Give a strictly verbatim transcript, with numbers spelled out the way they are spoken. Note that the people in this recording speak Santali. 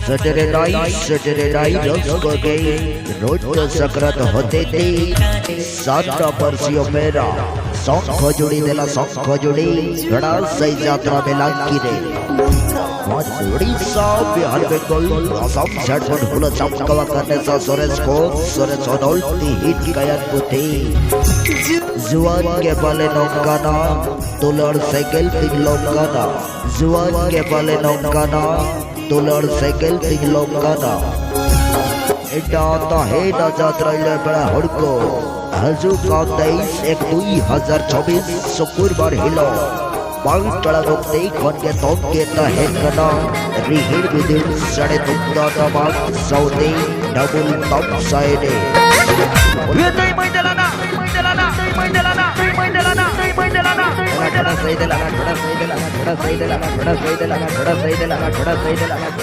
ᱥᱮᱴᱮᱨᱮᱱᱟᱭ, ᱥᱮᱴᱮᱨᱮᱱᱟᱭ ᱨᱟᱹᱥᱠᱟᱹ ᱜᱮ, ᱨᱩᱸᱰᱟᱹ ᱥᱟᱠᱨᱟᱛ ᱦᱚᱛᱮᱛᱮ ᱥᱟᱨᱱᱟ ᱯᱟᱹᱨᱥᱤ ᱚᱯᱮᱨᱟ ᱥᱚᱝᱠᱷᱚ ᱡᱩᱲᱤ, ᱫᱮᱞᱟ ᱥᱚᱝᱠᱷᱚ ᱡᱩᱲᱤ, ᱜᱷᱟᱲᱟ ᱥᱟᱹᱭ ᱡᱟᱛᱨᱟ ᱢᱮᱞᱟ ᱠᱤᱨᱮ᱾ ᱱᱚᱣᱟ ᱩᱲᱤᱥᱥᱟ, ᱵᱤᱦᱟᱨ, ᱵᱮᱝᱜᱚᱞ, ᱟᱥᱟᱢ, ᱡᱷᱟᱲᱠᱷᱚᱸᱰ ᱦᱩᱞᱟᱹ ᱪᱟᱢᱠᱟᱣᱟ ᱠᱟᱨᱱᱮᱥᱟ ᱥᱚᱨᱮᱥ ᱠᱚ ᱥᱚᱨᱮᱥ ᱚᱱᱚᱞ ᱛᱤᱦᱤᱧ ᱜᱟᱭᱟᱱ ᱯᱩᱛᱷᱤ᱾ ᱡᱩᱣᱟᱹᱱ ᱜᱮ ᱯᱟᱞᱮ ᱱᱚᱝᱠᱟᱱᱟ, ᱫᱩᱞᱟᱹᱲ ᱥᱮᱸᱜᱮᱞ ᱛᱤᱧ ᱞᱚᱝᱠᱟᱱᱟ᱾ ᱡᱩᱣᱟᱹᱱ ᱜᱮ ᱯᱟᱞᱮ ᱱᱚᱝᱠᱟᱱᱟ, ᱫᱩᱞᱟᱹᱲ ᱥᱮᱸᱜᱮᱞ ᱛᱤᱧ ᱞᱚᱝᱠᱟᱱᱟ᱾ ᱮᱴᱟᱜ ᱛᱟᱦᱮᱱᱟ ᱡᱟᱛᱨᱟ ᱞᱮ ᱯᱮᱲᱟ ᱦᱚᱲ ᱠᱚ᱾ ᱦᱤᱡᱩᱜ ᱠᱟᱱ ᱛᱮᱭᱤᱥ ᱮᱠ ᱫᱩᱭ ᱦᱟᱡᱟᱨ ᱪᱚᱵᱵᱤᱥ ᱥᱩᱠᱩᱨᱵᱟᱨ ᱦᱤᱞᱳᱜ ᱵᱟᱝ ᱴᱟᱲᱟᱝ ᱚᱠᱛᱮ ᱠᱷᱚᱱ ᱜᱮ ᱛᱚᱝ ᱜᱮ ᱛᱟᱦᱮᱸ ᱠᱟᱱᱟ ᱨᱤᱦᱤᱲ ᱵᱤᱫᱤᱲ ᱥᱟᱰᱮ ᱛᱩᱢᱫᱟᱜ ᱴᱟᱢᱟᱠ ᱥᱟᱶᱛᱮ ᱰᱟᱵᱩᱞ ᱛᱟᱢᱥᱟ ᱮᱱᱮᱡ᱾